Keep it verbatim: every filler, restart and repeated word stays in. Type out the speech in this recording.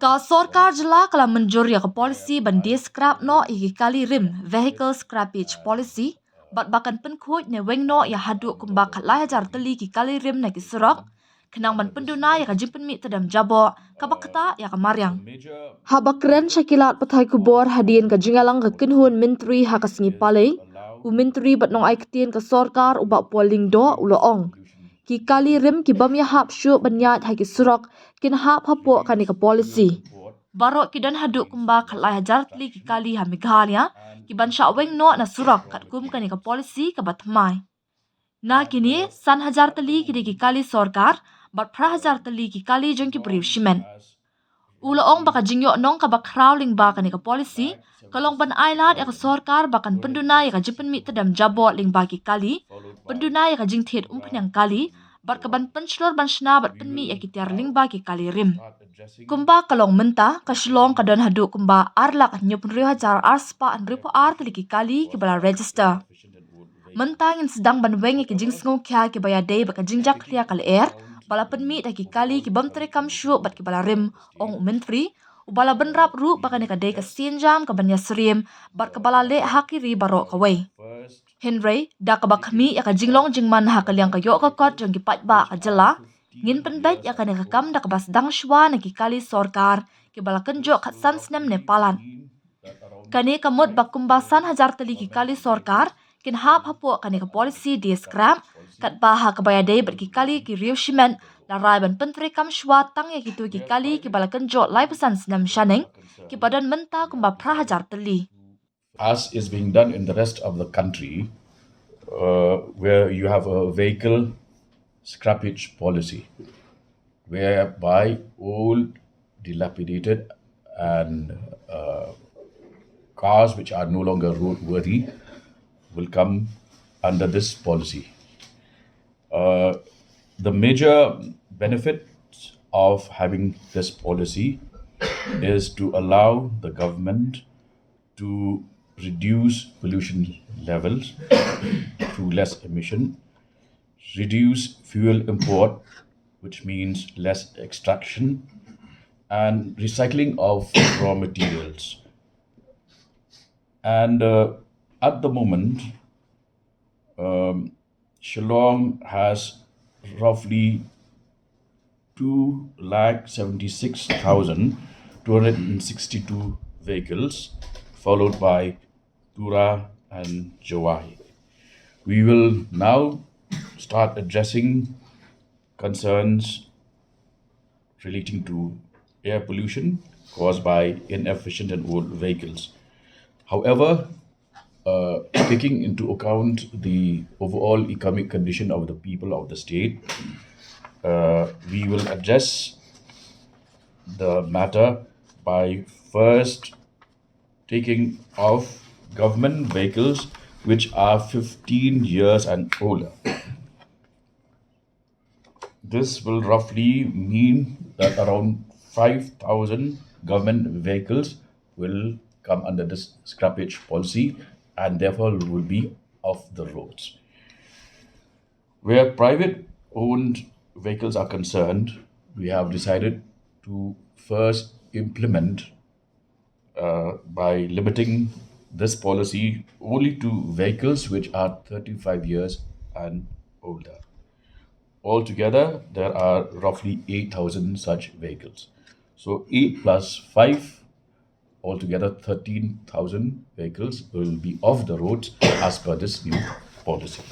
Ka sorkar jylla ka la mynjur ïa ka policy ban de scrap noh ïa ki kali rim, vehicle scrappage policy, bad ba kan pynkhuid ne weng noh ïa haduh kumba khatlai hajar tylli ki kali rim na ki surok, khnang ban pynduna ïa ka jingpynmih tdem jaboh kaba ktah ïa ka mariang. Haba kren sha ki lad pathai khubor hadien ka jingïalang ka kynhun myntri ha ka sngi Palei, u myntri bad nongai ktien ka sorkar u Bah Paul Lyngdoh u la ong, ki kali rim ki bym ïahap shuh ban ïaid ha ki surok kin hap hapoh kane ka policy. Baroh ki don haduh kumba khatlai hajar tylli ki kali ha Meghalaya ki ban shah weng noh na surok katkum kane ka policy kaba thymmai. Na kine, san hajar tylli ki dei ki kali sorkar bad phra hajar tylli ki kali jong ki briew shimet. U la ong ba ka jingïoh nong kaba khraw lyngba kane ka policy ka long ban ai lad ïa ka sorkar ba kan pynduna ïa ka jingpynmih tdem jaboh lyngba ki kali, pynduna ïa ka jingthied umphniang kali, bad ka ban pynshlur ban shna bad pynmih ïa ki tiar lyngba ki kali rim. Kumba ka long mynta, ka Shillong ka don haduh kumba ar lak hynñiewphew hynriew hajar ar spah hynriewphew ar tylli ki kali kiba la register. Mynta ngin sdang ban weng ïa ki jingsngewkhia kiba ïadei bad ka jingjakhlia ka lyer ba la pynmih da ki kali ki bym treikam shuh bad kiba la rim, ong u myntri, uba la bynrap ruh ba kane ka dei ka sienjam ka ban ïasyriem bad kaba la leh ha ki ri baroh kawei. Hynrei da kaba khmih ïa ka jinglong jingman ha ka liang ka ïoh ka kot jong ki paidbah ka jylla, ngin pynbeit ïa kane ka kam da kaba sdang shuwa na ki kali sorkar kiba la kynjoh khatsan snem ne palat. Kane ka mut ba kumba san hajar tylli ki kali sorkar kin hap hapoh kane ka policy de scrap, katba ha kaba ïadei bad ki kali ki riew shimet la rai ban pyntreikam shuwa tang ïa kito ki kali kiba la kynjoh laiphew san snem shaneng, kiba don mynta kumba phra hajar tylli. As is being done in the rest of the country, uh, where you have a vehicle scrappage policy, whereby old, dilapidated, and uh, cars which are no longer roadworthy will come under this policy. Uh, the major benefit of having this policy is to allow the government to reduce pollution levels through less emission, reduce fuel import, which means less extraction, and recycling of raw materials. And uh, at the moment, um, Shillong has roughly two lakh seventy-six thousand two hundred sixty-two vehicles, followed by Tura and Jowai. We will now start addressing concerns relating to air pollution caused by inefficient and old vehicles. However, uh, taking into account the overall economic condition of the people of the state, uh, we will address the matter by first taking off government vehicles which are fifteen years and older. This will roughly mean that around five thousand government vehicles will come under this scrappage policy and therefore will be off the roads. Where private owned vehicles are concerned, we have decided to first implement uh, by limiting this policy only to vehicles which are thirty-five years and older. Altogether, there are roughly eight thousand such vehicles. So, eight plus five, altogether thirteen thousand vehicles will be off the roads as per this new policy.